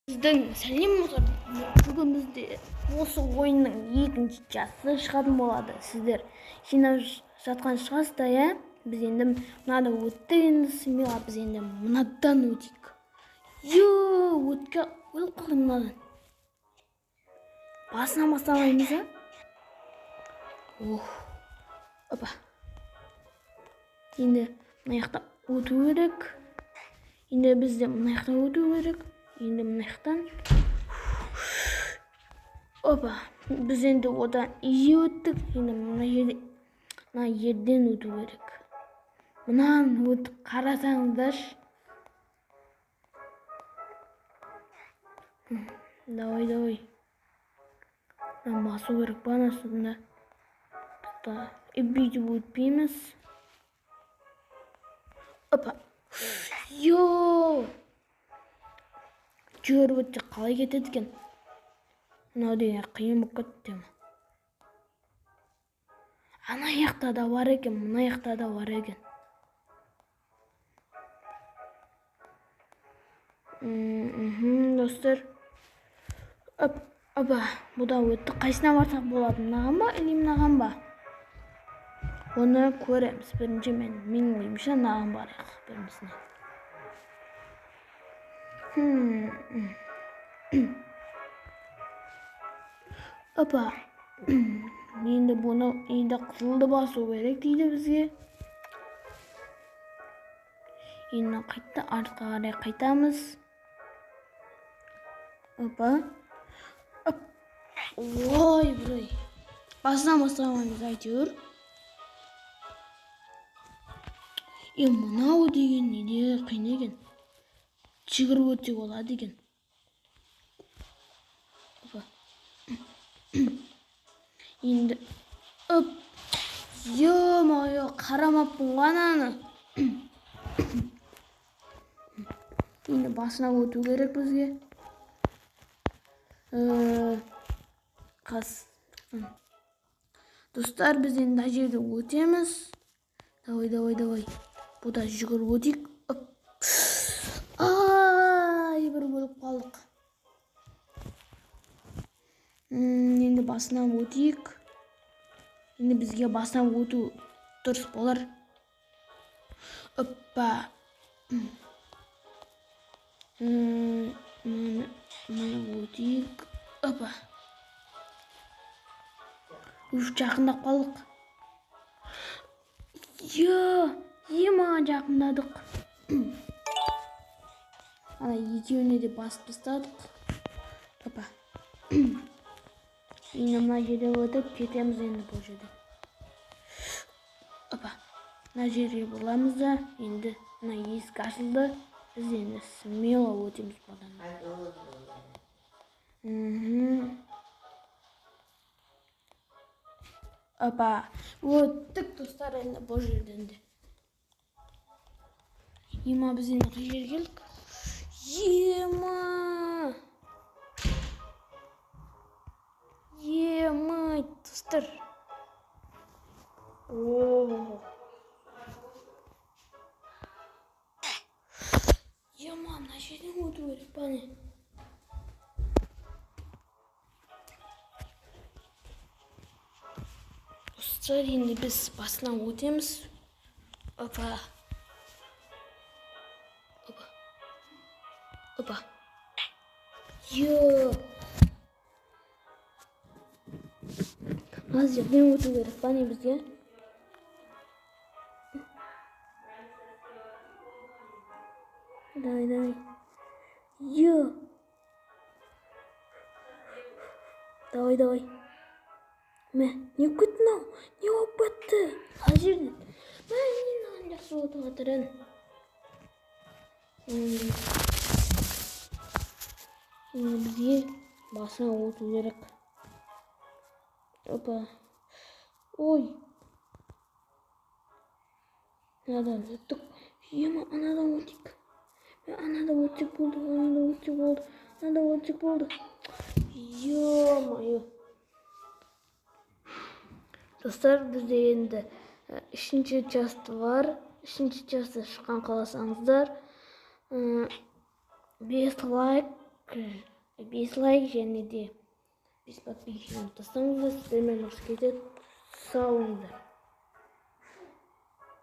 Біздің сәлем болса, бүгін бізде осы ойынның екінші жасы шығатын болады. Сіздер жинап жатқан шығарсыздар, иә? Біз енді мынада өттік, енді смело біз енді мынадан өтейік. Йо, өтке өліп қалдым мынадан. Басынан бастамаймыз, а? Ох, опа. Енді мына жақта өту керек. Енді бізде мына жақта өту керек. Енді мына жақтан. Опа, біз енді одан изи өттік. Енді мына жерде, мына жерден өту керек. Мынаны өтіп қарасаңыздаршы. Давай, давай. Мынаны басу керек па анасында? Тоқта. Бүйтіп өтпейміз. Опа. Йо! Жүгіріп өтсе қалай кетеді екен? Мынау деген қиын болып кетті. Ана жақта да бар екен, мына жақта да бар екен. Достар. Оп, опа, бұда өтті. Қайсына барсақ болады? Мынаған ба, или мынаған ба? Оны көреміз. Бірінші менің ойымша мынаған барайық біріншісіне. Опа. Енді бұны енді қызылды басу керек дейді бізге. Енді қайтты артқа қарай қайтамыз. Опа. Оп. Ой, бұрай. Басынан бастамаймыз әйтеуір. Мынау деген неде қиын екен. Жүгіріп өтсек болады екен. Опа. Енді оп. Ё-моё, қарамаппын ғой ананы. Енді басына өту керек бізге. Қас. Достар, біз енді мына жерде өтеміз. Давай, давай, давай. Бұда жүгіріп өтейік. Оп. Ай, бір өліп қалдық. Енді басынан өтейік. Енді бізге басынан өту дұрыс болар. Оппа. Мына өтейік. Опа. Уф, жақындап қалдық. Йо, ема, жақындадық. Ана екеуіне де басып тастадық. Опа. Енді мына жерде өтіп кетеміз енді бұл жерде. Опа. Мына жерге боламыз да, енді мына есік ашылды. Біз енді смело өтеміз бұдан. Опа. Өттік, достар, енді бұл жерден де. Ема, біз енді қай жерге келдік? Ема! Ема, достар. О! Ема, мына жерден өту керек па не? Достар, енді біз басынан өтеміз. Опа. Опа. Опа. Йо! Мына жерден өту керек па не бізге? Давай, давай. Йо! Давай, давай. Мә, не болып кетті мынау? Не болып кетті? Қай жерден? Мә, не мынаған жақсы өтіп жатыр енді. Енді бізге басына өту керек. Опа. Ой. Мынадан өттік. Ема, анадан өтейік. Мә, анада өтсек болды, анада өтсек болды, анада өтсек болды. Ё-моё. Достар, бізде енді үшінші часть бар. Үшінші частьты шыққан қаласаңыздар, 5 лайк 5 лайк және де 5 подписчик тастаңыздар. Сіздермен осы кетеді. Сау болыңыздар.